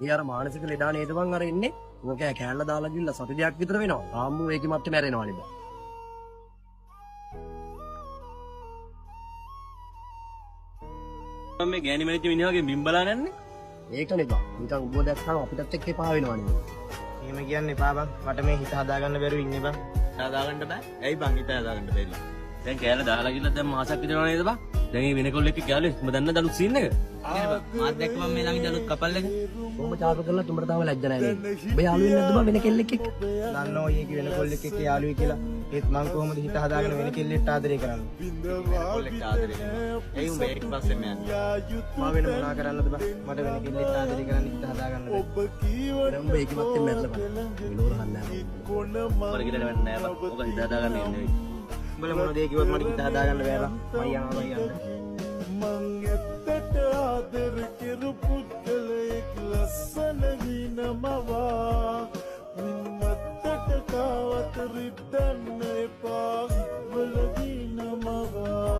ඒ අර මානසික ලෙඩා නේද බං අර ඉන්නේ. ඕක කෑල්ල දාලා ගිහලා සති දෙකක් විතර වෙනවා. ආම්මු ඒකෙ මත්තේ මැරෙනවනේ බං. මම මේ ගෑණි මැරිච්ච මිනිහාගේ බිම් බලාන යන්නේ. ඒකනේ බං. නිකන් උඹ දැක්කම අපිටත් එක්ක එපා වෙනවනේ. එහෙම කියන්න එපා බං. මට මේ හිත හදාගන්න බැරුව ඉන්නේ බං. හදාගන්න බෑ. ඇයි බං හිත හදාගන්න බැරි? දැන් කෑල්ල දාලා ගිහලා දැන් මාසක් විතර වෙනවා නේද බං? දැන් මේ වෙන කොල්ලෙක් එක්ක ගාලේ උඹ දන්නද අලුත් සීන් එක? මාත් දැක්ක බං මේ ළඟදී අලුත් කපල් එක. කොහොම චාටු කරලා උඹට තාම ලැජ්ජ නැහැ නේද? උඹ යාළුවෙක් නැද්ද බං වෙන කෙල්ලෙක් එක්ක? දන්නවා ඔය එක වෙන කොල්ලෙක් එක්ක යාළුවෙක් කියලා. ඒත් මං කොහොමද හිත හදාගෙන වෙන කෙල්ලෙක්ට ආදරේ කරන්නේ? කොල්ලෙක්ට ආදරේ කරනවා. ඇයි උඹ ඒක පස්සෙම යන්නේ? මම වෙන මොනා කරන්නද බං? මට වෙන කෙල්ලෙක්ට ආදරේ කරන්න හිත හදාගන්න බැහැ. දැන් උඹ ඒකෙ මත්තේ මැරලා බං. මෙලෝර හන්නේ නැහැ බං. උඹට කියලා වැඩක් නෑ බං. ඔක හිත හදාගන්න එන්නේ. උඹලා මොන දේ කිව්වත් මට හිත හදාගන්න බෑ බං. මං යනවා මං යන්න. මං ඇත්තට ආදර කෙරු පුද්ගලයෙක් ලස්සන හින මවා.